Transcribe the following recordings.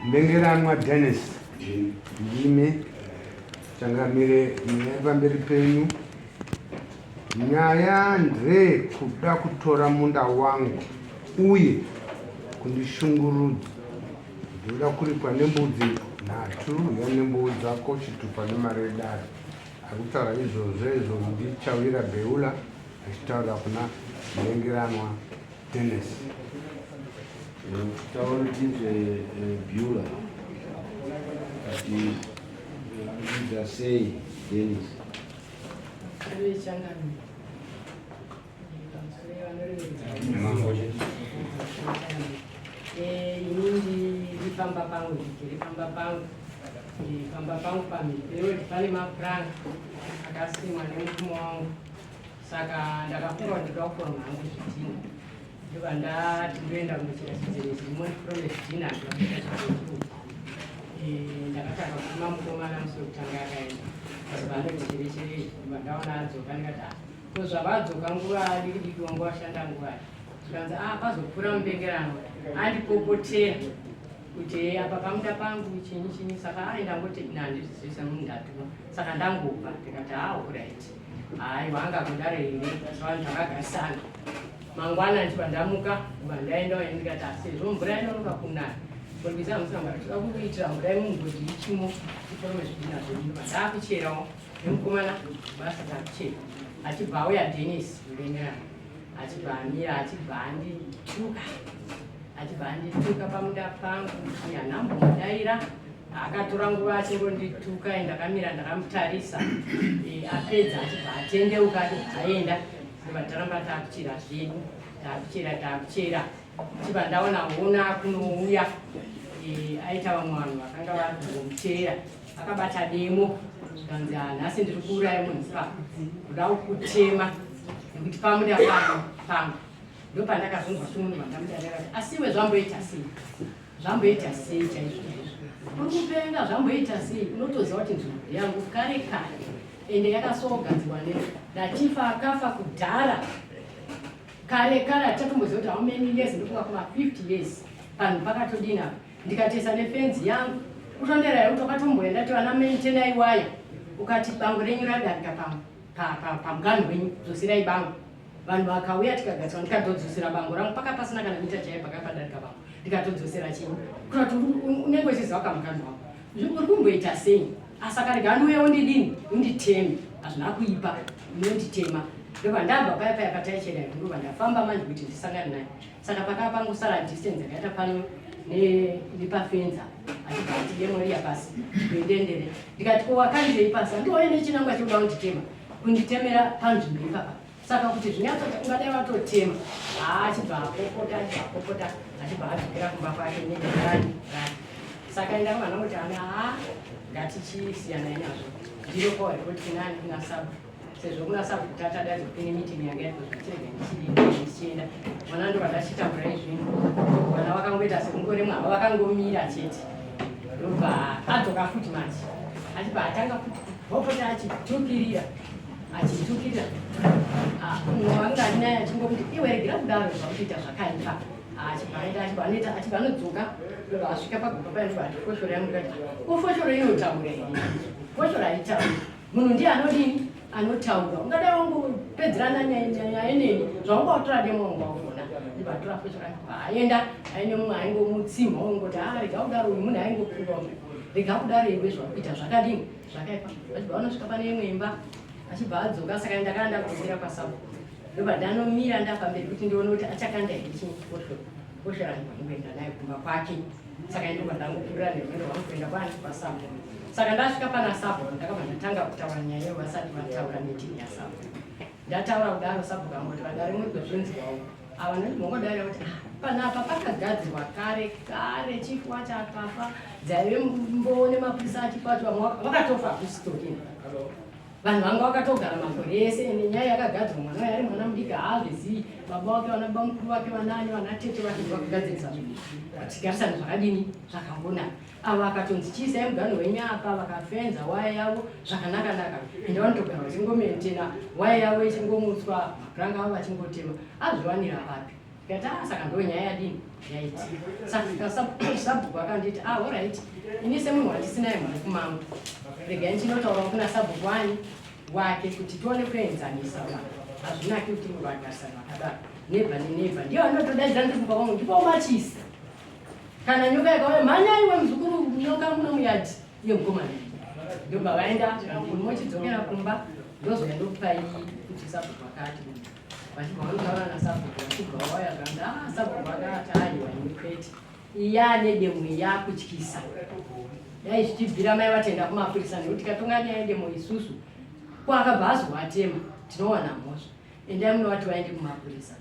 Mbengeranwa Dennis ndimi changamire nyaya pamberi penyu. Nyaya ndeye kuda kutora munda wangu uye kundishungurudza. Ndinoda kuripwa nembudzi nhatu yanembuwu dzako chitupa nemari yedare. Ari kutaura izvozvo izvo ndiChawira Beula achitaura kuna Mbengeranwa Dennis. Taura tinzwe Beulah kuti kuita sei Dennis. Ini ndiri pamba pangu, ndigere pamba pangu, pamba pangu pamhiri pane mapuranga akasimwa nemurume wangu, saka ndakafunga kuti ndoda kuforoma hangu zvidhina, ndobva ndati ndoenda kunochera chidziro chirimo ndiforome zvidhina. Ndikaita chidziro, ndakatanga kutuma mukomana musi wekutanga, akaenda achibva anoti chere chere. Ndobva ndaona adzoka, ndikati, "Ah, ko zvavadzoka nguva diki diki, wanga washanda nguvai?" Zvikanzi, "Ah, pazopfuura mubengerano andipopotera kuti apa pamuda pangu chinyi chinyi." Saka ai ndangoti ina handizvizivi semunhu ndatuma, saka ndangobva. Ndikati, "Ah, alright." Haiwa, anga kudaro here? Vanhu takagarisana. Mangwana ndichibva ndamuka, ndibva ndaendawo ini. Ndikati, "Ah, sezvo mvura inonoka kunaya, murwizi hamusina mvura, toda kukuitira mvura yemugodhi ichimo, tiforome zvidhina zvedu." Ndobva ndakucherawo nemukomana basa, takuchera. Achibva auya Denis Mbengerana, achibva amira, achibva andituka, achibva andituka pamuda pangu. Hanambomudaira, akatora nguva achingondituka. Ndakamira ndakamutarisa. Apedza achibva atendeuka, achibva aenda. Ndobva taramba takuchera zvedu, takuchera, takuchera. Chibva ndaona hona kunouya, aita vamwe vanhu vakanga vari kungomuteera, akabata demo. Zvikanzi, "Nhasi ndiri kuuraya munhu pa kuda kutema nekuti pamuda pano pangu." Ndopandakazonzwa kuti munhu vandamudarira kuti, "Asiwe, zvamboita sei? Zvamboita sei chaizvo chaizvo? Uri kupenga, zvamboita sei? Unotoziva kuti nzvimbo yangu kare kare, ende yakasogadzirwa nachifa akafa kudhara kare kare. Hatichatomboziva kuti how many years, ndofunga kuma 50 years panhu pakatodini apa. Ndikatesa nefenzi yangu kutondera here kuti wakatomboenda ti vana maintainer iwaya, ukati bango renyu radarika pamuganhu wenyu, dzoserai bango." Vanhu vakauya, tikagadzirwa, ndikatodzosera bango rangu. Paka pasina kana mita chaiyo pakapadarika bango, ndikatodzosera chinyi kuta kuti unenge uchiziva kamuganhu wako uri kumboita sei. Asaka rega anouya undidini, unditeme, hazvina kuipa, unonditema. Ndobva ndabva paya paya pataichera, ndobva ndafamba manje kuti ndisangane naye. Saka pakava pangosara distance yakaita pano nepafenza. Achibva ati demo riya pasi kuendendere. Ndikati, "Ko wakandirei pasi? Handione nechinangwa chekuda kunditema, kunditemera panzvimbo ipapa. Saka kuti zvinyatsoti ungadai watotema." Haa, achibva apopota, achibva apopota, achibva adzokera kumba kwake nerani rani. Saka enda vana kuti ana, haa, ngatichisiyanai nazvo. Ndiro kwa ripoti kunani? Kuna sabu. Sezvo kuna sabu tatadaidzwa kune meeting yanga yaitwa, zvichirega ndichidii, ndichienda. Vana ndo vandachitambura izvinhu, vana vakangoita sekungoremwa havo, vakangomira chete. Ndobva adzoka futi manje, achibva atanga futi kupopota, achitukirira, achitukirira. Ah, mumwe wanga ari naye achingomuti, "Iwe, regera kudaro, zvakuita zvakaipa." Achibva aenda, achibva anoita, achibva anodzoka. Ndobva asvika pagomba paya, ndobva ati, "Foshoro yangu." Ndikati, "Ko foshoro inotaura here? Foshoro haitauri, munhu ndiye anodini? Anotaura. Ungadai wangopedzerana nyaya neni, zvawanga watora demo wanga waona." Ndobva atora foshoro, achibva aenda aine mumwe aingomutsimha ongoti, "A, rega kudaro." Uyu munhu aingopfuura, "Rega kudaro iwe, zvakuita zvakadini? Zvakaipa." Achibva anosvika pane imwe imba, achibva adzoka. Saka ndakanga ndakudzokera pasabu, ndobva ndanomira ndapamberi kuti ndione kuti achakanda here chinyi, foshoro. Foshoro andikuenda naye kumba kwake. Saka ndobva ndangopfuurira nerwendo rwangu kuenda kwani? Kwasabu. Saka ndasvika pana sabu, ndakabva ndatanga kutaura nyaya iyo vasati vataura meeting yasabu. Ndataura kudaro, sabu kangoti, "Vadare, muri kuzvinzwawo ava nondimhongodaira kuti, ah, panapa pakagadzirwa kare kare, chifu wacho akafa, dzaive mboone mapurisa achifu acho, vamwe vakatofa hakusitorina, vanhu vanga vakatogara makore ese. Ende nyaya yakagadzirwa mwana uyo ari mwana mudiki, haazvizivi. Baba vake, vana baba mukuru vake, vanani, vana tete vake vakagadzirisa zvinhu izvi, tigarisane zvakadini, zvakangonaka. Ava akatonzi chiisai muganho wenyu apa, vakafenza waya yavo zvakanaka naka, ende vanotogara vachingomaintaina waya yavo ichingomutswa, mapuranga avo vachingotema. Azviwanira papi?" Tikati, "Ah, saka ndo nyaya yadini." Yaitika. Saka sabhuku akanditi, ah, alright, ini semunhu wandisinaye mubhuku mangu, regai ndinotaurawo kuna sabhuku wani wake kuti tione kuenzanisa vanhu. Hazvinaki kuti vagarisana vakadaro, neighbor neneighbor. Ndiyo anotodaidza ndiri kumba kwangu, ndipo machisi. Kana nyoka yakauya, mhanyai we muzukuru, nyoka muno muyadhi yemukomana. Ndobva vaenda, mochidzokera kumba, ndozouya ndokupai kuti sabhuku akati. Vachibva vanotaura nasabhuku, vachibva vauya zvanzi, ah, sabhuku akati aiwa ini kwete. Iya nedemo yakutyisa. Dai zvichibvira mai vatenda kumapurisa nekuti tikatonga nyaya yedemo isusu, ko akabva azovatema, tinowana mhosva. Endai munovati vaende kumapurisa.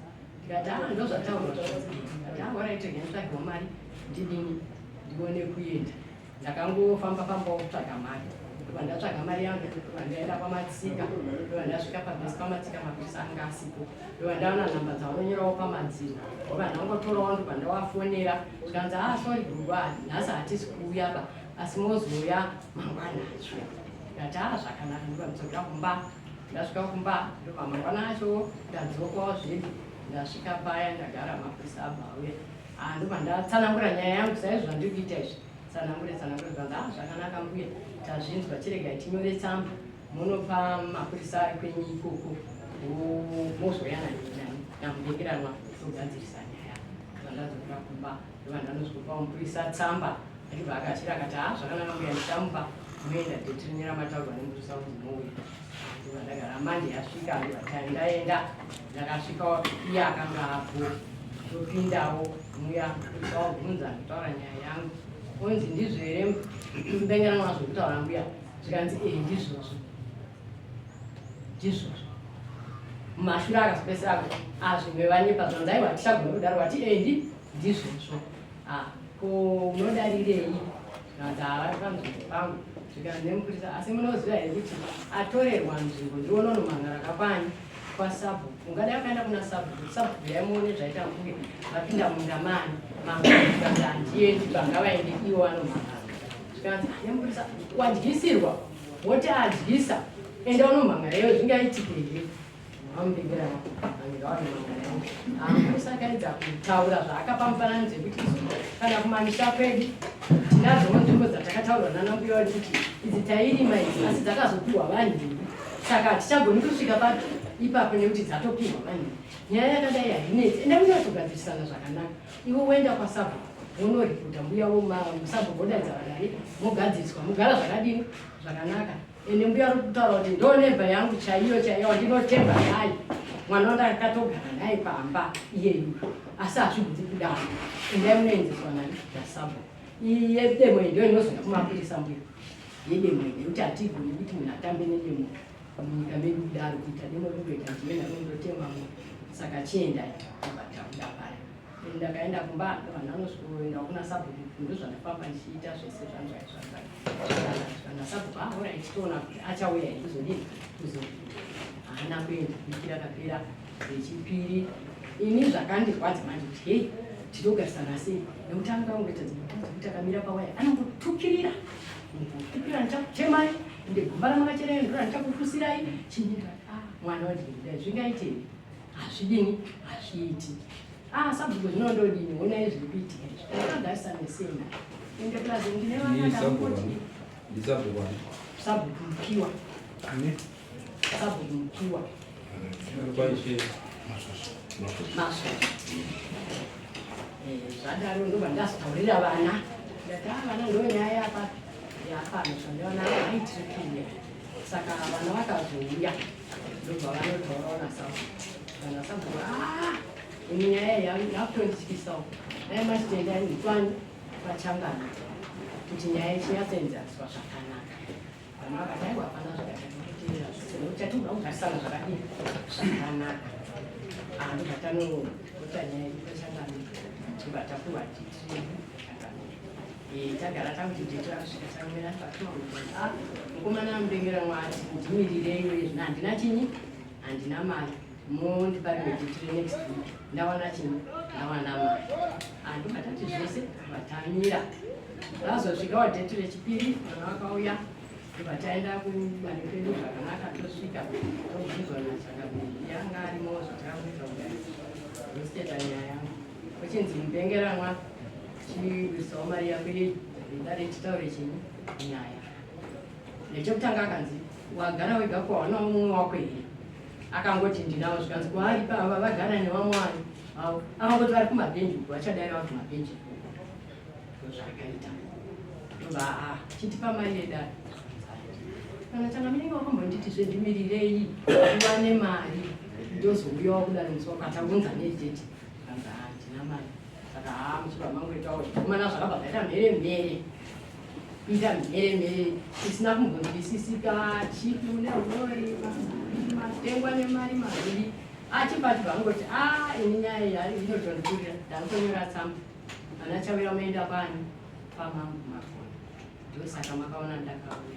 Ndikati, ah, ndozvataurwa zvanzi. Ndikati, ah, alright, regai nditsvagewo mari ndidini ndione kuenda. Ndakangofamba fambawo kutsvaga mari. Ndobva ndatsvaga mari yangu, ndobva ndaenda kwaMatsika, ndobva ndasvika pabhesi paMatsika, mapurisa anga asipo. Ndobva ndaona nhamba dzavanonyorawo pamadziro, ndobva ndangotorawo, ndobva ndavafonera, zvikanzi, ah, sorry gogo, nhasi hatisi kuuya ba, asi mozouya mangwana acho. Ndikati, ah, zvakanaka, ndobva ndidzokera kumba. Ndasvika kumba, ndobva mangwana acho ndadzokawo zvedu. Ndasvika paya ndagara, mapurisa abva auya. Ah, ndobva ndatsanangura nyaya yangu saizvo zvandiri kuita izvi. Tsanangure, tsanangure, zvanzi, ah, zvakanaka mbuya, tazvinzwa, chiregai tinyore tsamba munopa mapurisa ari kwenyu ikoko, mozouya namuvengeranwa togadzirisa nyaya. Zvandadzokera kumba, ndobva ndanosvikopa mupurisa tsamba, achibva akachira akati, ah, zvakanaka mbuya, ndichamupa, munoenda date renyu ramataurwa nemupurisa kunzi mouya. Ndobva ndagara, Monday yasvika, ndobva ndaenda, ndakasvika iye akanga apo, ndopindawo muya, mupurisa wabvunza, ndotaura nyaya yangu, onzi ndizvo here mubengeranwa zvokutaura mbuya, zvikanzi ee ndizvozvo, ndizvozvo. Mumashure akazopedzisira kuti ah, zvimwe vanyepa, zvanzi aiwa hatichagoni kudaro, wati ee ndizvozvo. Ah, ko unodarirei? Zvikanzi havari panzvimbo pangu. Zvikanzi nemupurisa, asi munoziva here kuti atorerwa nzvimbo ndiwo unonomhan'ara kakwani kwasabhuku. Ungadai wakaenda kuna sabhuku, kuti sabhuku uyai muone zvaita mbuya vapinda munda mani mangu. Zvikanzi handiendi pangavaende ivo vanomhan'ara. Zvikanzi ah, nemupurisa wadyisirwa, woti adyisa, enda unomhan'ara iwe, zvingaitike here? Usakaedza kutaura zvaakapa mufananidzo yekuti isu kana kumamisha kwedu tinadzowo nzvimbo dzatakataurwa nana mbuya wedu kuti idzi tairima idzi, asi dzakazopiwa vanhu, saka hatichagoni kusvika papi ipapo nekuti dzatopiwa vanhu. Nyaya yakadai hainetsi, enda munyatsogadzirisana zvakanaka. Iwe woenda kwasabhuku wonoripota mbuya, musabhuku wodaidza vadare, mogadziriswa, mogara zvakadini zvakanaka. Ende mbuya ari kutaura kuti ndonebha yangu chaiyo chaiyo ndinotemba naye, mwana wandakatogara naye pamba iyeyu, asi hazvibvunzi kudaro. Endai munoenzeswa nani nasabhuku. Iyi yedemo iyi ndiyo inozouya kumapurisa mbuya, yedemo iyi, nekuti hatigoni kuti munhu atambe nedemo munyika medu kudaro, kuita demo ringoita ndiye naro ndotema munhu. Saka chiendai, ndobva tabuda paya. Ndakaenda kumba, vanhu vanosvikoenda kuna sabhuku, ndozvandafamba ndichiita zvese zvanzvai zvanzvai nasabhuku. Ah, alright, toona kuti achauya here kuzodini kuzopinda. Haana kuenda, wiki rakapera rechipiri. Ini zvakandirwadza manje kuti hei, tinogarisana sei, nekuti anga angoita dzimwe nguva dzekuti akamira pawaya anongotukirira, ngotukirira, ndichakutemai, ende gomba ramakacherai ndora ndichakufusirai chinyi. Ah, mwana wandikudai zvingaitei? Hazvidini, hazviiti. Ah, sabhuku zvinondodini, honai zviri kuitika izvi, takagarisana sei naye? Ende plus ndine vana ndangoti Ndisabhuku ani? Sabhuku Mukiwa. Sabhuku Mukiwa. Kwaishe Masvo. Zvadaro ndobva ndazotaurira vana, ndati, ah, vana, ndo nyaya yapa yapano zvandiona haitiri kuuya. Saka vana vakazouya, ndobva vanotaurawo nasabhuku. Kana sabhuku, ah, ini nyaya yakutondityisa dai machitenda kwani pachangana kuti nyaya ichinyatsoenzaniswa zvakanaka. Vana vakati aiwa, hapana zvakatatoteerera zvese nekuti chatinoda kugarisana zvakadii zvakanaka. Ah, ndobva tanoita nyaya yedu pachangana, ndobva tapiwa titiri pachangana. Tagara takuti date rakusvika tamira patuma. Ah, mukomana amubengera mwati ndimirireiwe, zvino handina chinyi, handina mari, mondipa rimwe date renext week ndawana chinyi, ndawana mari. Ah, ndobva tati zvese vatamira. Razosvika wadate rechipiri, vana vakauya, ndobva taenda kubani kwedu zvakanaka. Tosvika tobvunzwa nachakabiri yanga arimo zvatakamboita kudai, ndositeta nyaya yangu. Uchinzi mupengeranwa chiwisawo mari yako yeyi dare titaure chinyi nyaya. Nechekutanga akanzi wagara wega ko hauna mumwe wako here? Akangoti ndinawo zvikanzi kwaari pava vagara nevamwe vanhu avo akangoti vari kumabhenji uko vachadaira vari kumabhenji ikoko ndozvaakaita ndobva aa chitipa mari yedare kana changaminenge wakambonditi zvendimirirei uwane mari ndozouyawo kudare musi wakataunza nedheti kanzi handina mari saka haa muchibva mangoitawo zvikomana zvakabva zvaita mhere mhere kuita mhere mhere isina kumbonzwisisika chipi une huori matengwa nemari maviri achipa achibva angoti a ah, ini nyaya iyi inotondikurira ndakutonyora tsamba ana chawira moenda kwani kwamambo makona ndosaka makaona ndakauya.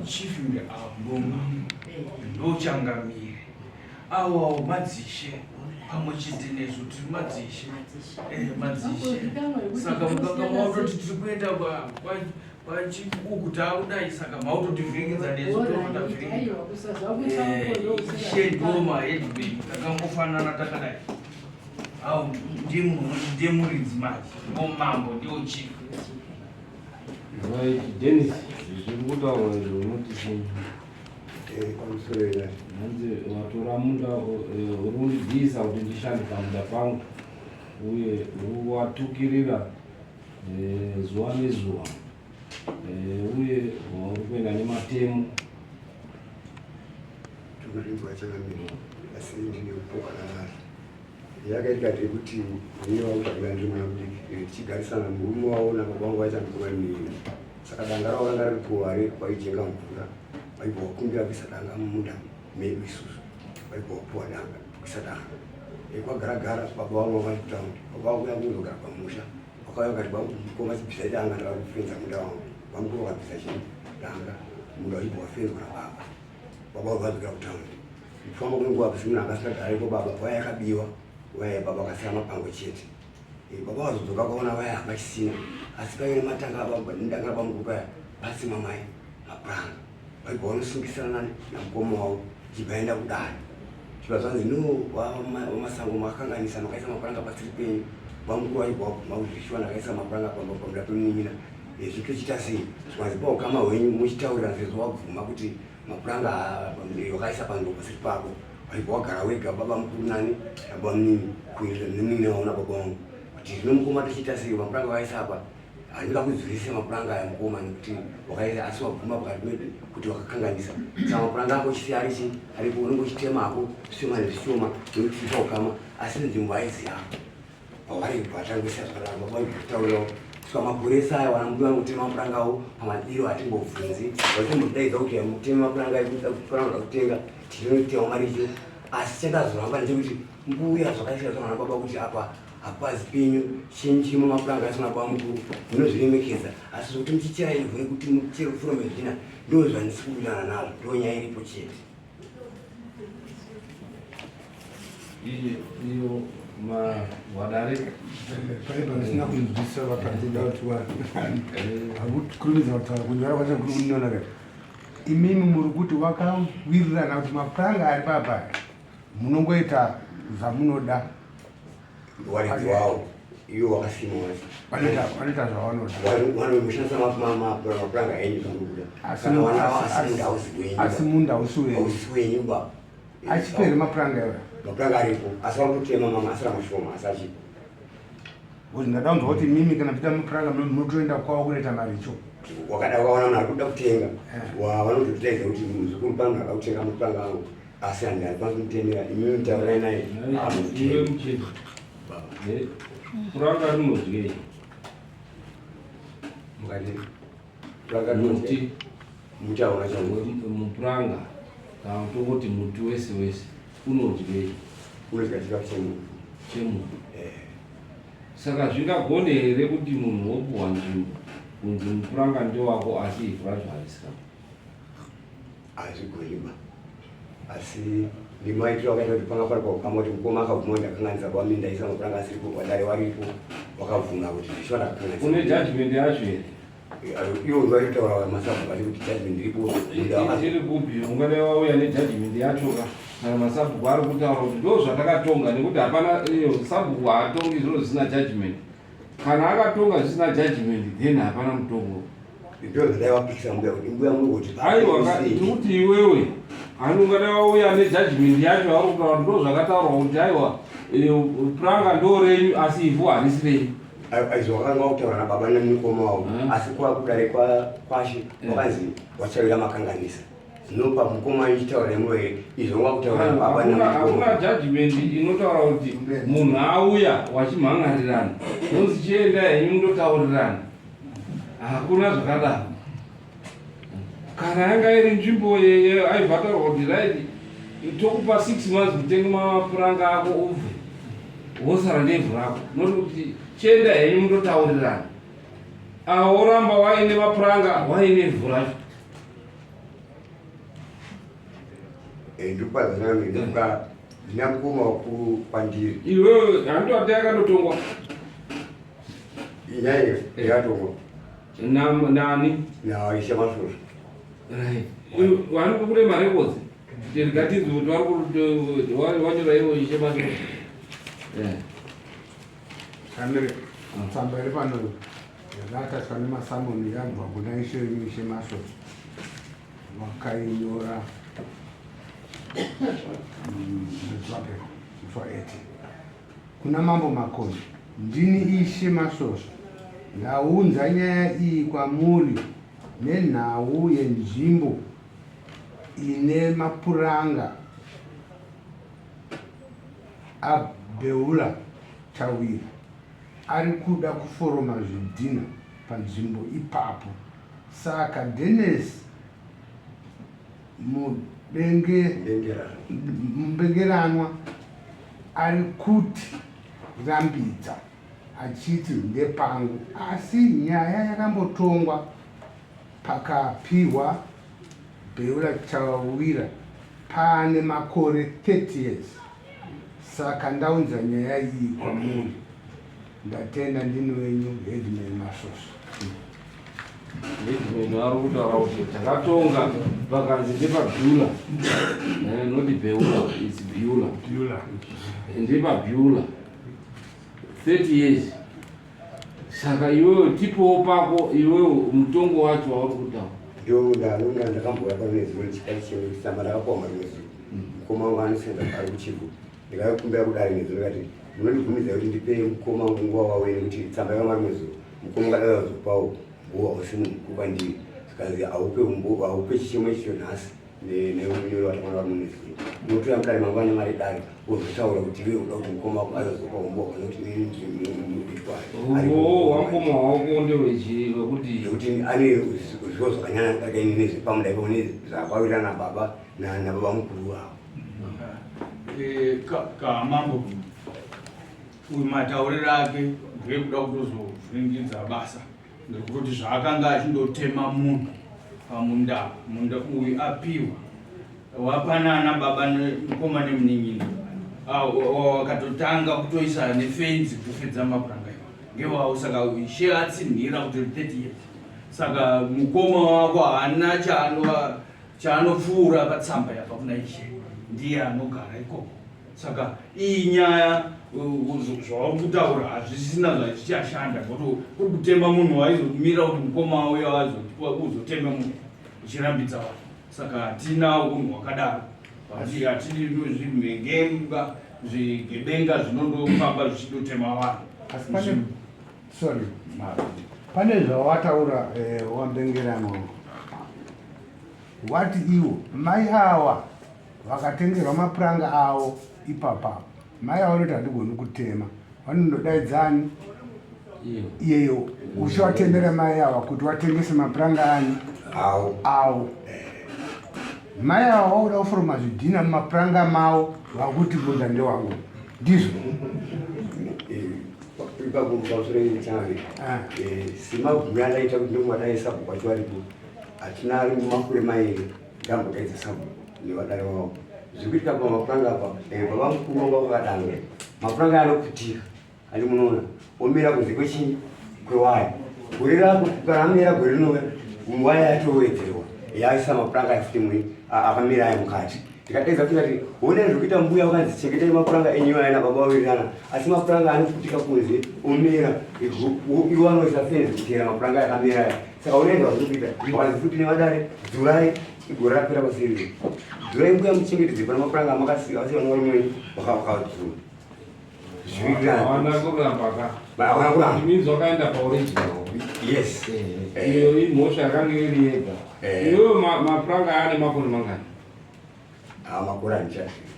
Chief ngoma ndochangamire awawo madzishe pamwe chete nesu tiri madzishe eh, madzishe saka mukanga mautoti tiri kuenda kwachiuku taakudai saka mautotivhiringidza nesu totavhiringidza eh, ishe ndoma headman takangofanana takadai Au ndiye muridzi manje, ndiwo mambo, ndiwo chief. Right, Dennis, zviri kutaurwa izvo unoti chii? Eh, pamusoro ina. Hanzi watora munda eh, uri kundibvisa kuti ndishande pamunda pangu uye uri kuwatukirira eh, zuva nezuva uye uri kuenda nematemo. Tukurinzwa changamire asi ndine kupokana nazvo. Yakaitika ndeyekuti murume wangu zvakanga ndiri mwana mudiki eh, tichigarisana murume wavo nababa vangu vaita mukoma miviri saka danga ravo ranga riri kuware kwaijenga mvura vaibva wakumbira kuisa danga mumunda medu isusu vaibva wapuwa danga kuisa danga eh, kwagara gara baba vangu vanga vari kutaundi baba vangu kuya kuzogara pamusha vakauya vakati mukoma chibvisai danga ndava kufenza munda wangu vamukuru vakabvisa chii danga munda uchibva wafenzwa nababa baba vangu vadzokera kutaundi Kufamba kwenguva kusi munhu anga asingagariko baba waya yakabiwa waya baba akasiya mapango chete. Eh, baba vazodzoka vakaona waya hapachisina asi paive nematanga ababa nedanga rabamukuru paya pasima mai mapuranga vaibva vanosungisana namukoma wavo chibva aenda kudare chibva zvanzi no vamasango makakanganisa makaisa mapuranga pasiri penyu bamukuru vaibva vabvuma kuti zvishuwa ndakaisa mapuranga pamba pamuda pemunin'ina eh, zvitochiita sei zvikanzi paukama hwenyu muchitaurira sezvo wabvuma kuti Mapuranga wakaisa panzvimbo pasiri pako waibva wagara wega baba mukuru nani nababa munini kuita nemunini waona baba wangu kuti zvino mukoma tochiita sei mapuranga wakaisa apa handingakudzurisi mapuranga aya mukoma nekuti wakaisa asi wabvuma pakati medu kuti wakakanganisa saka mapuranga ako chisi arichi aripo unenge uchitema hako zvishoma nezvishoma nekuti tiri paukama asi nzvimbo haizi yako Pawaibva zvakadaro baba vaibvitaurawo kusvika makore ese aya wana mbuya vangu mapuranga avo pamadiro hatimbobvunzi vaitombodaidza kuti mutema mapuranga ekuda kutenga tinotema maricho asi chandazoramba ndechekuti mbuya zvakaisira zvamwana baba kuti apa hapazi penyu chinyi chirimo mapuranga asina baba mukuru munozviremekedza asi zvekuti muchichera ivhu rekuti muchere furomezvina ndo zvandisi kuwirirana nazvo ndo nyaya iripo chete Iyo wadare pane pandisina kunzwisisa vakatoda kuti hakukurumidza kutaura kunyora kwacho kuri kunonaka imimi muri kuti wakawirirana kuti mapuranga ari papa munongoita zvamunoda waridzi wawo iwo wakasima wacho vanoita zvavanoda vanoshandisa mapuranga enyu zvamunoda asi munda hausi wenyu wenyu ba achipo here mapuranga iwayo mapuranga aripo asi vari kutema mamwe asira mashoma asi achipo because ndada kunzwa kuti mimi kana muchida mapuranga munotoenda kwavo kunoita maricho wakada wakaona munhu ari kuda kutenga eh. vanototidaidza kuti muzukuru pano ada kutenga mapuranga angu asi handikwanisi kumutemera imimi mutaurai naye puranga rinodyei mukati puranga muti muti hauna chamuti mupuranga kana tongoti muti wese wese unodyei unodya chikafu chemunhu chemunhu eh. saka zvingagone here kuti munhu wopuhwa nzvimbo kunzi mupuranga ndewako asi ivhu racho harisika Hazvigoni ba. Asi ndimaitiro akaita kuti panga pari paukama kuti mukoma akabvuma kuti ndakanganisa kwami ndaisa mapuranga asiripo wadare waripo wakabvuma kuti zvishuwa ndakakanganisa. Une judgment yacho here? Ivo vaitaura masabhuku vati kuti judgment iripo. Iri kupi? Ungadai wauya nejudgment yacho ka kana masabhuku ari kutaura kuti ndo zvatakatonga nekuti hapana sabhuku haatongi zviro zvisina judgment. Kana akatonga zvisina judgment then hapana mutongo. Ndo zvadai wapikisa mbuya kuti mbuya muri kuti aiwa ndikuti iwewe hani ungadai wauya nejudgment yacho auri kutaura kuti ndo zvakataurwa kuti aiwa puranga ndo renyu asi ivhu harisi renyu. Izvo wakanga wakutaura nababa nemukoma wavo asi kwakudare kwashe wakanzi wachawira makanganisa zvinopa mukoma ichitaura nemuroyi izvo wakutaura nababa nemukoma. Hakuna judgment inotaura kuti munhu auya wachimhan'arirana unonzi chienda henyu mundotaurirana. Hakuna zvakadaro. Kana yanga iri nzvimbo aibva ataurwa kuti right tokupa 6 months kutenga mapuranga ako ubve wosara nevhu rako not kuti chienda henyu mundotaurirana. Awo woramba waine mapuranga waine ivhu racho. Ndikukwadzana ndikuka ndina mukoma wakuru kwandiri. Iwewe handoti yakandotongwa. Inyaya iyo yakatongwa. Nani? Naishe Masvosva. Right. Vari kune marecords. Tirikatidzi kuti vari kuti wanyora ivo Ishe Masvosva. Yeah. Kamere, tsamba iri pano yakataswa nemasamoni yabva kuna Ishe wenyu Ishe Masvosva. Vakainyora mwedzi wapera musi wa 18 kuna Mambo Makoni. Ndini Ishe Masvosva, ndaunza nyaya iyi kwamuri nenhau yenzvimbo ine mapuranga aBeula Chawira ari kuda kuforoma zvidhinha panzvimbo ipapo. Saka Dennis Mubengeranwa ari kuti rambidza achiti ndepangu asi nyaya yakambotongwa pakapihwa Beula Chawira paane makore 30 years saka ndaunza nyaya iyi kwamuri. Ndatenda ndini wenyu Headman Masvosva. Headman vari kutaura kuti takatonga pakanzi ndepaBeula not Beula, it's Beula. Beula. NdepaBeula 30 years. Saka iwewe tipowo pako iwewe mutongo wacho wauri kutaura. Ndio ndalonga ndakambouya pano nezuro ndichikati chimwe chitsamba ndakapuwa mari nezuro. Mukoma wangu anosenza ari kuchivhu. Ndikakumbira kudare nezuro ndikati munondibvumidza kuti ndipe mukoma wangu nguva wavo nekuti tsamba yava mari nezuro. Mukoma ungadai wazopawo nguva usi munhu mukuru kwandiri. Zvikanzi haupe umbo haupe chichemo ichicho nhasi nemunyoro watakwana vari munezuro. Unotora mudare mangwana mari dare wozotaura kuti iwe unoda kuti mukoma wako azozopa umbo wako nekuti inini ndiri mudiki kwaari. Umbo hwamukoma wako ndewechii wekuti nekuti ane zvivo zvakanyanya kudarika ini nezvepamuda ipapo nezvaakawirirana nababa nababa mukuru wavo. Kamambo uyu matauriro ake ndeyekuda kutozovhiringidza basa ndekutoti zvaakanga achindotema munhu pamunda munda uyu apiwa wapanana baba mukoma nemunin'ina wakatotanga kutoisa nefenzi kufedza mapuranga iwa ngewawo saka ishe atsinhira kuti 30 years saka mukoma wako haana chaanova chaanopfuura patsamba yabva kuna ishe ndiye anogara ikoko saka iyi nyaya zvauri kutaura hazvisina zvazvichashanda nokuti kuri kutema munhu waizomira kuti mukoma uya uzotema munhu uchirambidza vanhu saka hatina unhu hwakadaro hatidi zvimhengemba zvigebenga zvinondofamba zvichindotema vanhu asi pane sorry pane zvawataura wambengeranwa Wati iwo mai awa vakatengerwa mapuranga awo ipapa mai awo vanoti handigoni kutema vanondodaidzani iyeyo uchivatemera mai awa kuti watengese mapuranga ani awo awo mai awa wakuda kuforoma zvidhina mumapuranga mawo vakuti munda ndewangu ndizvo ipapo pamusoro yechave simagumi andaita kuti ndokumadai sabhuku vacho varipo Hatina ari makore mairi ndambodaidza sabhuku nevadare wavo. Zviri kuitika pamapuranga apa, baba mukuru wanga vakadanga. Mapuranga anoputika, handi munoona, omira kunze kwechii kwewaya. Gore rako kana amera gore rinouya nguva yatowedzerwa yaisa mapuranga ayo futi mui akamira ayo mukati. Ndikadaidza kuti ndikati honai zviri kuita mbuya vakanzi chengetai mapuranga enyu aya nababa vawirirana asi mapuranga anoputika kunze omera iwo anoisa fenzi kuteera mapuranga akamera aya saka honai zvazviri kuita vakanzi futi nevadare dzurai igore rapera pasiriro dzurai mbuya muchengetedze pana mapuranga amakasiya asi vana varume venyu vakadzura Hawana kuramba ka. Hawana kuramba. It means wakaenda pa original. Yes. Eh, iyo imhosva yakanga iri yega. Eh. Iwewe mapuranga ane makore mangani? Ah, makore handichazivi.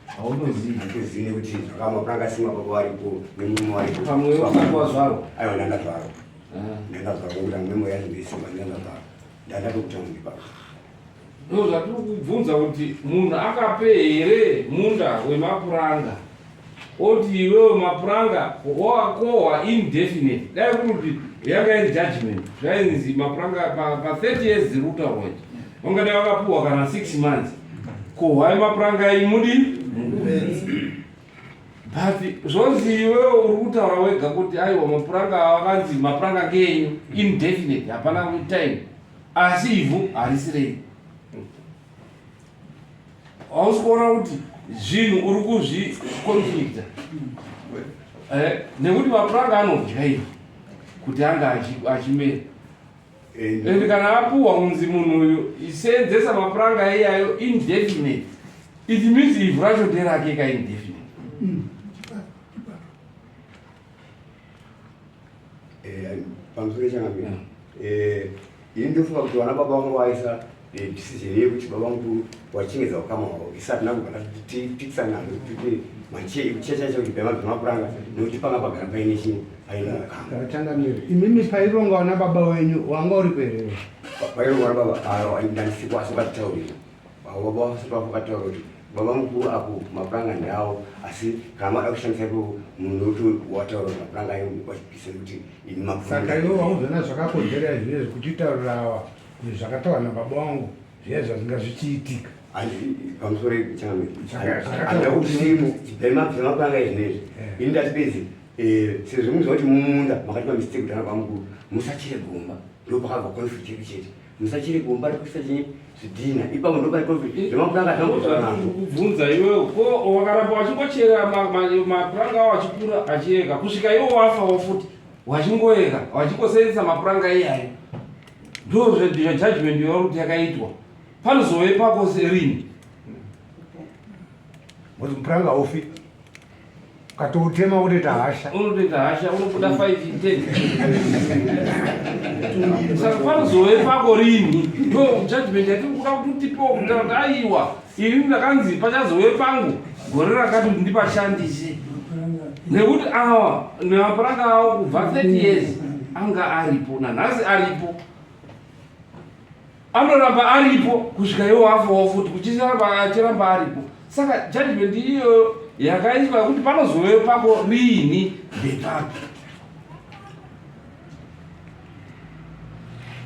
Hautozivi. Handitozivi nekuti zvaka mapuranga asima baba varipo nemurume varipo. Pamwe usati wazvarwa. Aiwa ndandazvarwa. Ah. Ndandazvarwa kuti memory yangu isimba ndandazvarwa. Ndandatokutanga ipapo. Ndozvatiri kubvunza kuti munhu akape here munda wemapuranga oti iwewe mapuranga wakohwa indefinite dai kuri kuti yanga iri judgment zvainzi mapuranga pa 30 years dziri kutaurwa idzi vangadai vakapuhwa kana 6 months kohwai mapuranga imudi but zvonzi iwewe uri kutaura wega kuti aiwa mapuranga awakanzi mapuranga ngenyu indefinite hapana time asi ivhu harisi renyu hausi kuona kuti zvinhu uri kuzviconflicta eh, nekuti mapuranga anodya ivhu kuti anga achimera eh, and kana apuhwa kunzi munhu uyu seenzesa mapuranga iyayo indefinite it means ivhu racho nderake ka indefinite Eh, pamusoro changamire eh, ini ndofunga kuti vana baba vangu vaisa eh, decision yekuti baba vangu wachengedza ukama hwavo isu hatina kubva tipikisana nazvo kuti machecha chacho kuti bhema bhemapuranga nekuti panga pagara paine chii paine ukama Changamire, imimi paironga vana baba wenyu wanga uri kwerere? Paironga vana baba ndandisipo asi vakatitaurira Avo baba vasati vakataura kuti baba mukuru apo mapuranga ndawo asi kana mada kushandisa ipo munhu kuti wataura kuti mapuranga ayo wachipisa kuti ini mapuranga. Saka iwe wauzona zvakakodzera zviye zvekutitaurira awa kuti zvakataurwa nababa vangu zviye zvazinga zvichiitika. Pamusoro changamire. Handida kuti zvemapuranga izvi nezvi. Eh. Ini ndati bedzi eh, sezvo muziva kuti mumunda makatipa mistake kuti ana bamukuru musachere gomba ndopakabva conflict yedu chete. Musachiri gomba rekuisa chinyi zvidhina ipapo ndo pane conflict zvemapuranga zvambo kubvunza iwewe ko wakaramba wachingochera mapuranga awo achikura achiyeka kusvika iwo wafawo futi wachingoyeka wachingosenzesa mapuranga iyayo ndo judgment yauri kuti yakaitwa panozove pako rini mupuranga ufi Ukatoutema unotoita hasha. Unotoita hasha unobuda 5 10. Saka panozove pako rini? Ndo judgment yatiri kuda kuti utipewo kutaura kuti aiwa ini ndakanzi pachazove pangu gore rakati kuti ndipashandise. Nekuti awa nemapuranga awo kubva 30 years anga aripo nanhasi aripo. Anoramba aripo kusvika iwo afawo futi kuchisaramba achiramba aripo saka judgment iyoyo yakaiswa yekuti panozove pako riini ndepapi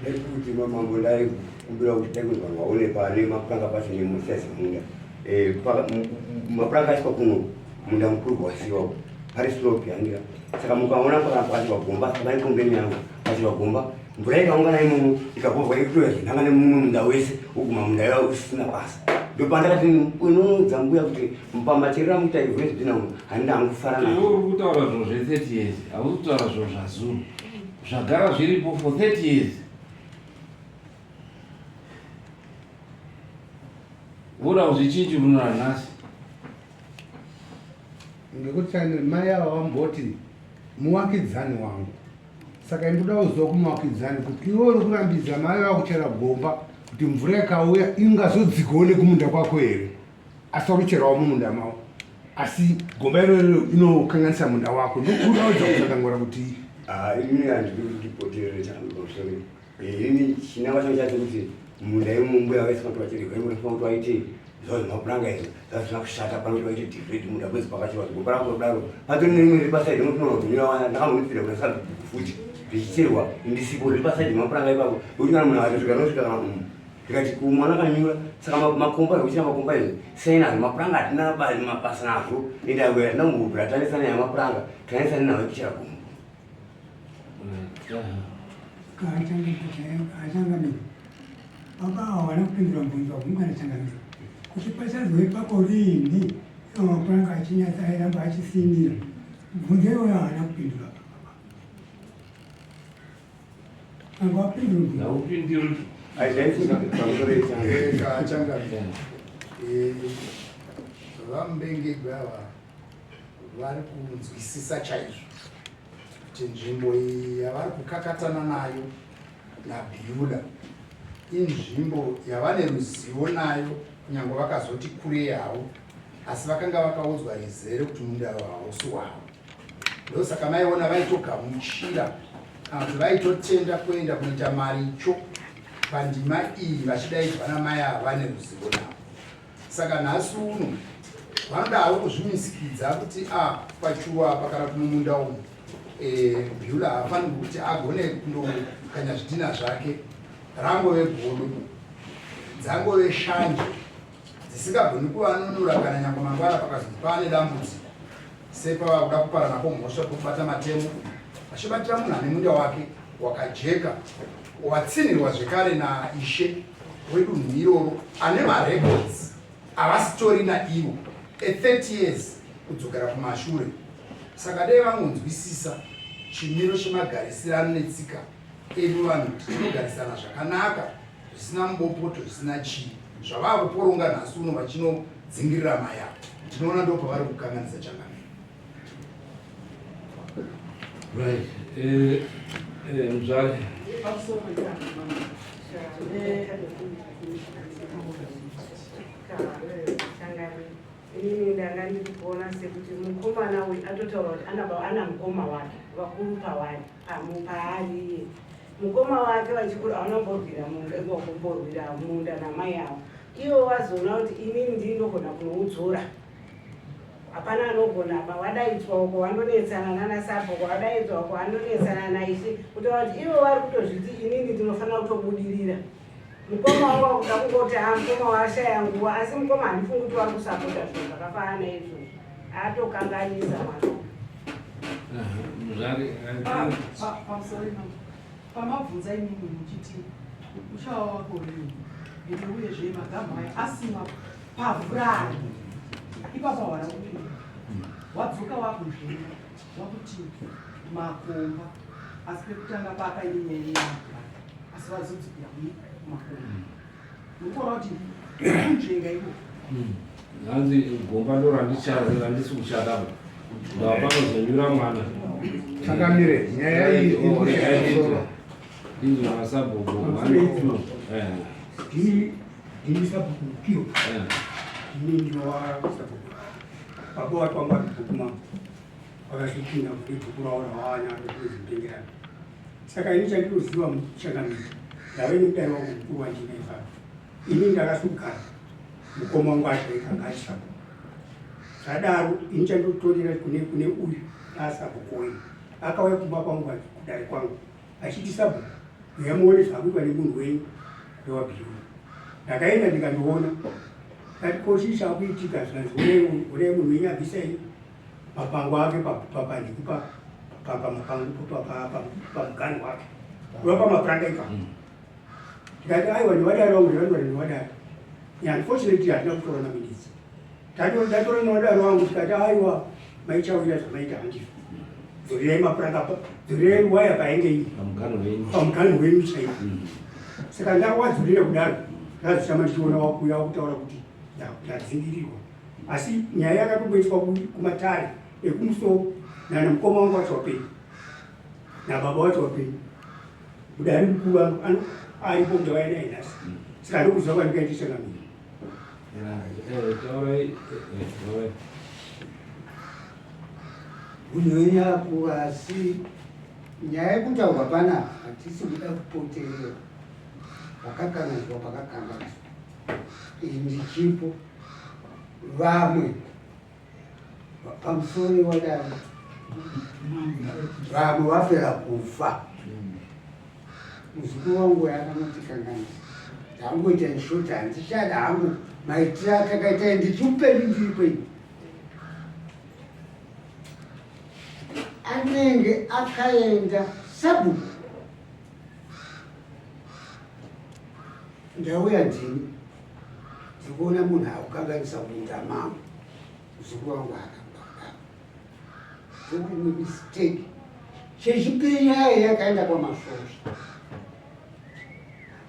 nekuti mamambo ndai kumbira kuti dai kunzi vanhu vaone pane mapuranga pacho nemusaizi munda eh, mapuranga aiswa kuno munda mukuru wasiwa pari slope handira saka mukaona pakachirwa gomba pane kombeni yangu pachirwa gomba mvura ikaungana imomo ikabovwa ikutoya zvinhanga nemumwe munda wese woguma munda iwa usisina basa ndopandakati unoudza mbuya kuti pamacherera muita ivhu rezvidhina umu handina hangu kufara nazvo uri kutaura zvinhu zve 30 years hausi kutaura zvinhu zvazuru zvagara zviripo for 30 years voda kuzvichinji muno nanhasi ngekuti mai ava vamboti muwakidzani wangu Saka ndoda kuziva kumuvakidzani kuti iwe uri kurambidza mai vakuchera gomba kuti mvura ikauya ingazodzikawo nekumunda kwako here? Asi wakucherawo mumunda mavo asi gomba iroro inokanganisa munda wako. Ndokuda kuedza kutsanangura kuti ah, ini handidi kuti ndipoterere changu ini chinangwa changu chacho kuti munda imomo mbuya vaiswa kuti vachererwa imomo kuti vaite Zvava zvemapuranga izvo zvazvina kushata pano kuti vaite degrade munda kwezi pakachirwa zigomba rako kudaro patori nerimwe riri pasaidi unotoona kuti nyora wana ndakambonitsira kuna sabhuku futi zvichicherwa ndisipo riri pasaidi mapuranga ipapo nekuti kana munhu akatosvika anosvika kana umu ndikati kumwana kanyura saka makomba zvekuchira makomba izvi sei nazvo mapuranga hatina mabasa nazvo ende hatina kumbobvira tanesana yamapuranga tanesana nawo ekuchera gomba. Kachangamire, baba avo havana kupindura mubvunzo wabvunzwa naChangamire kuti pachazove pako riini iwo mapuranga achinyatsa airamba achisinira. Mubvunzo iwoyo haana kupindura baba. Anga wapindura mubvunzo. Haupinduri. Kachangamire, VaMbengegwe ava vari kunzwisisa chaizvo kuti nzvimbo iyi yavari kukakatana nayo naBiula inzvimbo yavane ruzivo nayo kunyange vakazoti kurei havo, asi vakanga vakaudzwa rizere kuti munda hausi wavo. Ndosaka maiona vaitogamuchira kana kuti vaitotenda kuenda kunoita maricho pandima iyi vachidaidzwa namai ava vane ruzivo navo. Saka nhasi uno vanoda havo kuzvimisikidza kuti a ah, pachuru apa kana kuti mumunda umu e, Beulah haafanirwi kuti agone kundokanya zvidhina zvake, rangove godo, dzangove shanje dzisingagoni kuvanunura kana nyangwe mangwana pakazonzi paane dambudziko sepava kuda kuparana kwomhosva kwekubata matemo achibatira munhu ane munda wake wakajeka watsinhirwa zvekare naishe wedunhu iroro ane marecords avasitorina ivo e30 years kudzokera kumashure. Saka dai vangonzwisisa chimiro chemagarisirano netsika edu vanhu kuti tinogarisana zvakanaka zvisina mubopoto zvisina chii zvavava kuporonga nhasi uno vachinodzingirira maya ndinoona ndo pavari kukanganisa changamire. Right. Mzvare. Inini ndanga ndiri kuona sekuti mukomana uyu atotaura kuti ana mukoma wake vakuru pavari paari iye mukoma wake vachikuru hauna kumborwira munda kumborwira munda namai avo ivo vazoona kuti inini ndini ndogona kunoudzora hapana anogona apa wadaidzwa uko wandonetsana nana sabhuku wadaidzwa uko wandonetsana naishe kutaura kuti ivo vari kutozviti inini ndinofanira kutobudirira mukoma wangu wakuda kungoti ha mukoma washaya nguva asi mukoma handifungi kuti wari kusapota zvinhu zvakafanana naizvozvo atokanganisa mwana. Muzvare. Pamusoro ino pamabvunza imimi muchiti uchawa wako rini ende uyezve magamhu aya asimwa pavhurari ipapo hawana kupinda wadzoka wakunzvenga wakuti makomba asi pekutanga paakaine nyaya yemapuranga asi vazodzokera kumakomba urikuona kuti kunzvenga ikoko. Hanzi gomba ndo randisi kuchada ndava panozonyura mwana. Changamire, nyaya iyi iri kushaya musoro. Ndizvo masabhuku 1 2. Ndini sabhuku Mukiwa. Ndini ndinova sabhuku. Baba wati wanga vari bhuku mangu. Vakazopinda kune bhuku ravo ravawana rekuzipengerana. Saka ini chandinoziva changamire ndave nemudari wangu mukuru wandina ipapo. Ini ndakazogara mukoma wangu ashaika anga ari sabhuku. Zvadaro ini chandinotorera kune uyu asabhuku wenyu. Akauya kumba kwangu kudare kwangu achiti sabhuku uya muone zvakuitwa nemunhu wenyu wewabhiyo. Ndakaenda ndikandoona ndati ko chii chakuitika zvikanzi onai munhu wenyu abvisai mapango ake papanhiku pamuganhu wake kuva pamapuranga ipapo. Ndikati aiwa ndiwadaro wangu ndikati ndiwadaro. Unfortunately hatina kutorana minitsi. Ndatora newadaro wangu tikati aiwa maichawira zvamaita handizvo. Dzorerai mapuranga pa dzorerai waya painge iri pamuganhu wenyu chaipo. Saka ndawadzorera kudaro ndazoshama ndichiona wakuuya wakutaura kuti ndadzingirirwa. Asi nyaya yakatomboiswa kumatare ekumusoro nana mukoma wangu wacho wapenyu nababa wacho wapenyu. Mudare mukuru aripo ndauya naye nhasi. Saka ndokuziva kwandikaita changamire. Taurai. Hunhu yako asi nyaya yekutaurwa panapa hatisi kuda kupoterera pakakanganiswa pakakanganiswa iyi ndichipo vamwe pamusoro wadai vamwe vapera kufa muzukuru wangu yakanotikanganisa ndangoita inshoti handichada hangu maitiro atakaita ndichiupenyu ndiri kwenyu anenge akaenda sabhuku. Ndauya ndini ndikuona munhu akukanganisa munda mangu muzukuru wangu akamba kudaro ndokuimwe mistake chechipiri nyaya yakaenda kwamasvosva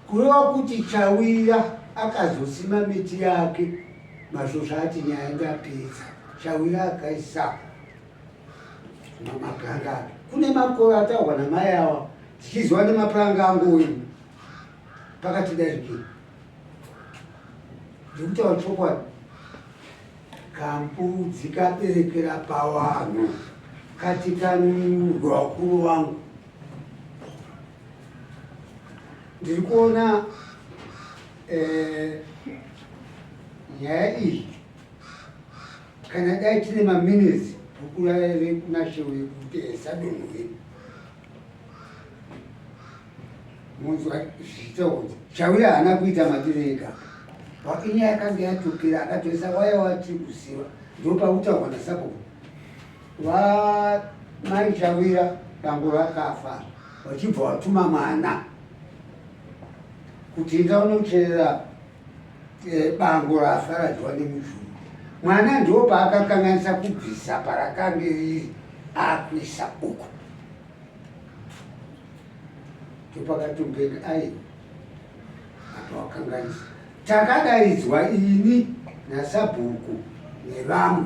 kureva kuti chawira akazosima miti yake masvosva ati nyaya ndapedza chawira akaisa mapuranga ake kune makore ataurwa namai awa tichiziva nemapuranga angu uyu pakati darikei ndikutaura chokwadi kambudzi kaberekera pawanhu kati kanunurwa vakuru vangu ndiri kuona eh, nyaya iyi kana dai tine maminitsi bhuku rekunashewe kuti esadunhu redu munzwa zviita kuti chauya haana kuita madiro ega inyaya yakange yatopera akatoisa waya watiri kuziva ndopakutaurwa nasabhuku vamai chawira bango vakafa vachibva watuma mwana kuti enda unocherera eh, bango rafa radyiwa nemujuru mwana ndo paakakanganisa kubvisa parakange riri akuisa uko ndopakatombeni ai apa wakanganisa takadaidzwa ini nasabhuku nevamwe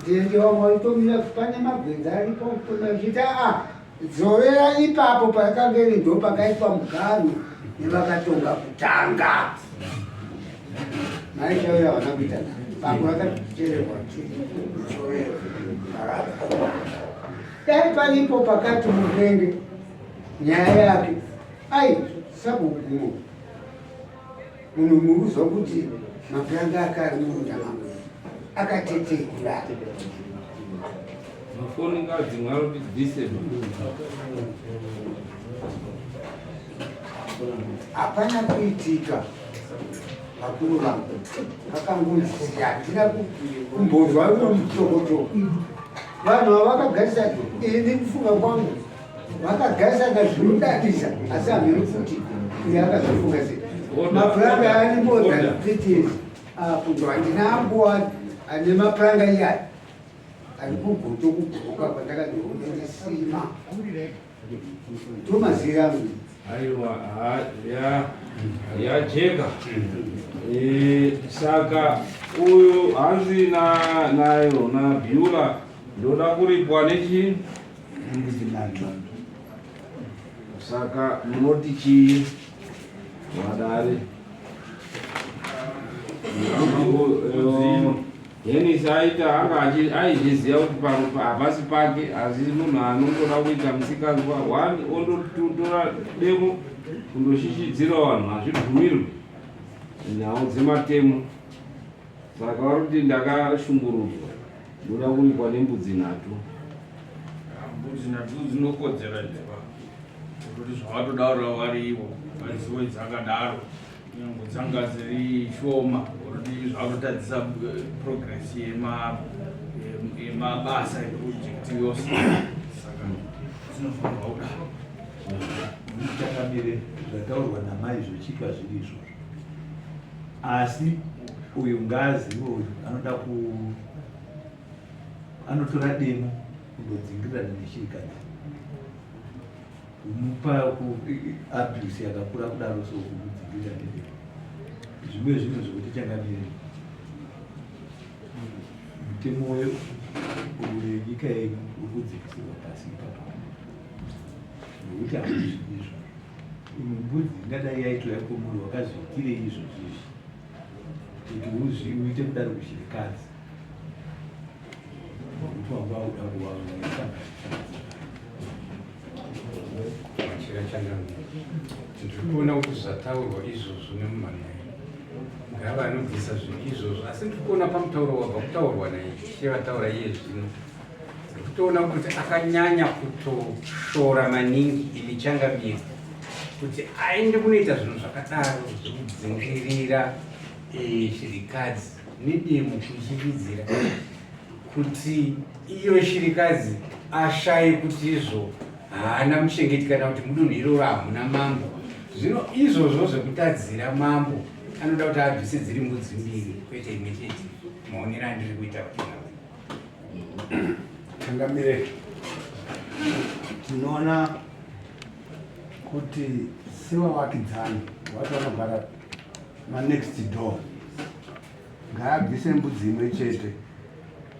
ndiende vamwe vaitomira pane magwenzi aripo kutomira a ah, dzorera ipapo pakange iri ndo pakaitwa muganhu nevakatonga kutanga maichauya vana kuita pangu vakachererwa dzorera dai paripo pakati murenge nyaya yake ai sabhuku munhu muruzwa kuti mapuranga akari munda mangu akatetekura mafoni ngadzimwe arotibvise hapana kuitika vakuru vangu vakangonzi handina kumbonzwa uno mutokotoko vanhu ava vakagarisa ini kufunga kwangu vakagarisana zvinodadisa asi hameno kuti uyo akazofunga sei mapuranga ane more than 30 years apo ndo handina angu ane mapuranga iyayo ari kugoto kugoka kwandakandihomendesima ndomazira angu aiwa yajeka eh, saka uyu hanzi nayo nabiula ndoda kuripwa nechi Saka munoti chii vadare? Denis aita anga aizviziva kuti pano hapasi pake asi munhu anongoda kuita musikanzwa one ondotora demo kundoshishidzira vanhu hazvibvumirwi nhau dzematemo saka vari kuti ndakashungurudzwa Ndoda kuripwa nembudzi nhatu. Mbudzi nhatu dzinokodzera dzeva kuti zvavatodaura vari ivo vaziwe dzakadaro nyangwe dzanga dziri shoma kuti zvakutadzisa eh, progress yemabasa eproject yose saka dzinofanirwa kudaro. Changamire zvataurwa namai zvochiitwa zviri izvozvo asi uyu ngaazive uyu anoda ku anotora demo kundodzingirirana neshirikadzi kumupa abuse yakakura kudaro so kumudzingirira nedemo zvimwe zvinhu zvekuti changamire mutemo wenyika yenyu uri kudzikisirwa pasi ipapo nokuti hamuzvidi izvozvo Imwe mbudzi ingadai yaitouya kwomuri wakazviitirei izvozvi izvi kuti uzvi uite kudaro kuchirikadzi nokuti wanga wauda kuvaachirachangamira ndiri kuona kuti zvataurwa izvozvo nemumhan'ai ngava anobvisa zvinhu izvozvo asi ndiri kuona pamutauro wabva kutaurwa naishe vataura iye zvino Ndikutoona kuti akanyanya kutoshora maningi imi changamire kuti aende kunoita zvinhu zvakadaro zvekudzingirira eh, shirikadzi nedemo kuishiridzira kuti iyo shirikadzi ashaye kuti izvo haana muchengeti kana kuti mudunhu iroro hamuna mambo. Zvino izvozvo zvekutadzira mambo anoda kuti abvise dziri mbudzi mbiri kwete imwe chete, maonero andiri kuita vatina. Changamire, tinoona kuti sevavakidzani vacho vanogara manext door ngaabvise mbudzi imwe chete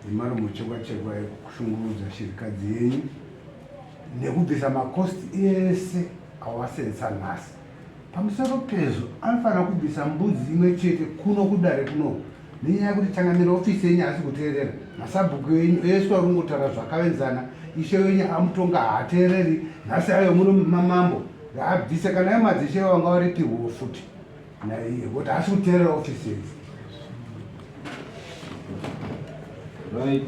yemarumo chekwa chekwa yekushungurudza shirikadzi yenyu nekubvisa makosti ese awasensa nhasi. Pamusoro pezvo anofanira kubvisa mbudzi imwe chete kuno kudare kuno nenyaya yekuti changamire ofisi yenyu haasi kuteerera masabhuku enyu ese ari kungotaura zvakavenzana ishe wenyu amutonga haateereri nhasi ayo muno mamambo ngaabvise kana ayo madzishe vanga varipirwewo futi naiye kuti haasi kuteerera ofisi yenyu. Right.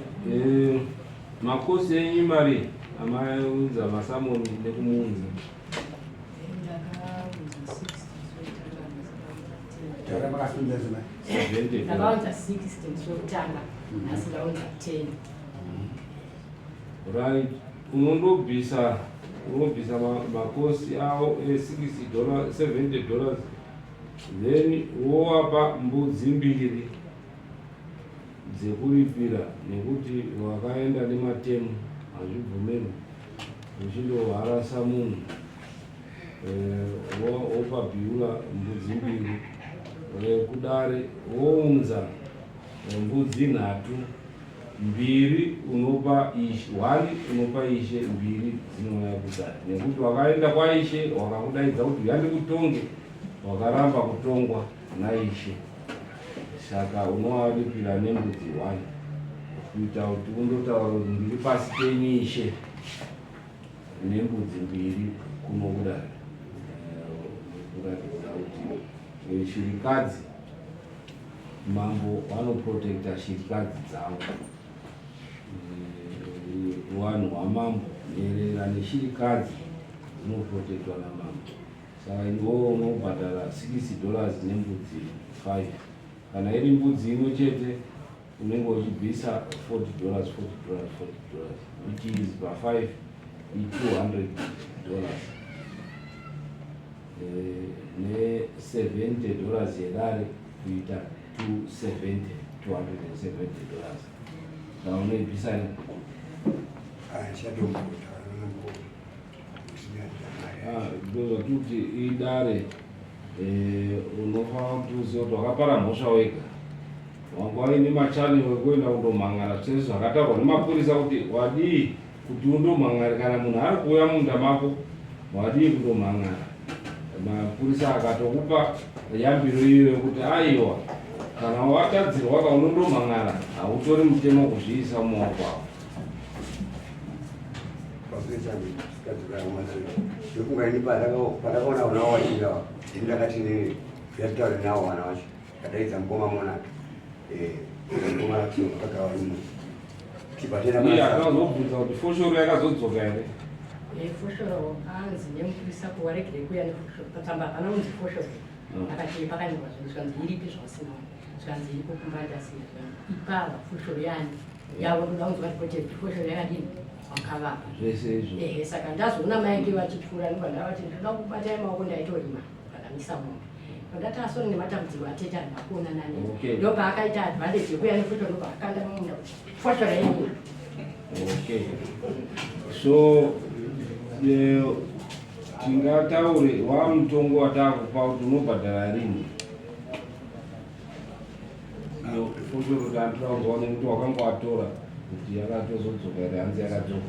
Makosi enyu mari amaunza masamoni nekumuunza. Ndakaunza 60 musi wekutanga nhasi ndaunza 10. Right, unondobvisa unobvisa makosi awo e60 dollars 70 dollars then wowapa mbudzi mbiri dzekuripira nekuti wakaenda nematemo hazvibvumirwi uchindoharasa munhu eh, wopa bhiula mbudzi mbiri eh, kudare wounza eh, mbudzi nhatu mbiri unopa ishe one unopa ishe mbiri dzinouya kudare nekuti wakaenda kwaishe wakakudaidza kuti uya ndikutonge wakaramba kutongwa naishe Saka unovaripira nembudzi one kuita kuti undotaura kuti ndiri pasi penyu ishe nembudzi mbiri kuno kudare eh, kuratidza kuti eh, shirikadzi mambo vanoprotekta shirikadzi dzavo eh, vanhu hwamambo nherera neshirikadzi dzinoprotektwa namambo Saka iwewe unobhadhara 60 dollars nembudzi 5. Kana iri mbudzi imwe chete unenge uchibvisa 40 dollars, 40 dollars, 40 dollars which is pa 5 i 200 dollars. Eh, ne 70 dollars yedare kuita 270, 270 dollars. Saka unoibvisa Ah, ndichadombotaura namukoma. Ah, ndozvatuti idare eh, unofanira kuti uzive kuti wakapara mhosva wega wanga waine machani wekuenda kundomhan'ara zvese zvakataurwa nemapurisa kuti wadii kuti undomhan'are kana munhu ari kuuya munda mako wadii kundomhan'ara mapurisa akatokupa yambiro iyoyo kuti aiwa kana watadzirwa ka unondomhan'ara hautori mutemo kuzviisa mumaoko ako Ndofunga ini pandakaona vana wachinga ini ndakati ndataure nawo vana vacho ndadaidza mukoma monaka eh, mukoma vakagara vari muno tibatena akazobvunza kuti foshoro yakazodzoka here eh, foshoro anzi nemupurisa kuwaregere kuya nefoshoro patsamba hapana unzi foshoro hmm. akati pakanyorwa zvinhu zvikanzi iripi zvausina zvikanzi iripo kumba ndasiya zvikanzi ipava foshoro yani yavo ndoda kunzwa ripoti yekuti foshoro yakadini wakavapa zvese izvo ehe saka ndazoona mai ake vachipfuura ndobva ndavati ndinoda kubatai maoko ndaitorima ndakamisa mombe ndati asoni nematambudziko atete ari makuonana neni Okay. ndopaakaita advantage yekuya nefoshoro ndobva akanda mumunda kuti foshoro yenyu Okay. So eh, tingataure wamutongo watakupa kuti unobhadhara rini Foshoro tantoda kunzwa nekuti wakanga watora kuti yakatozodzoka here hanzi yakadzoka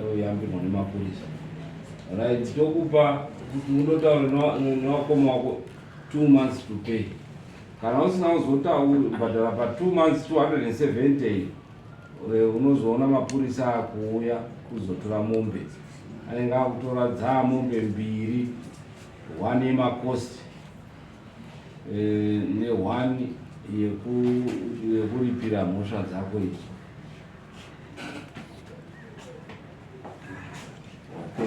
wayambirwa nemapurisa right tokupa kuti undotaura newakoma wako two months to pay kana usina kuzotaubhadhara pa two months 270 eh, unozoona mapurisa akuuya kuzotora mombe anenge akutora dzaa mombe mbiri one yemakosti Eh, ne one yekuripira mhosva dzako idzi okay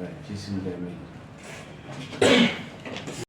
right chisimuka imene.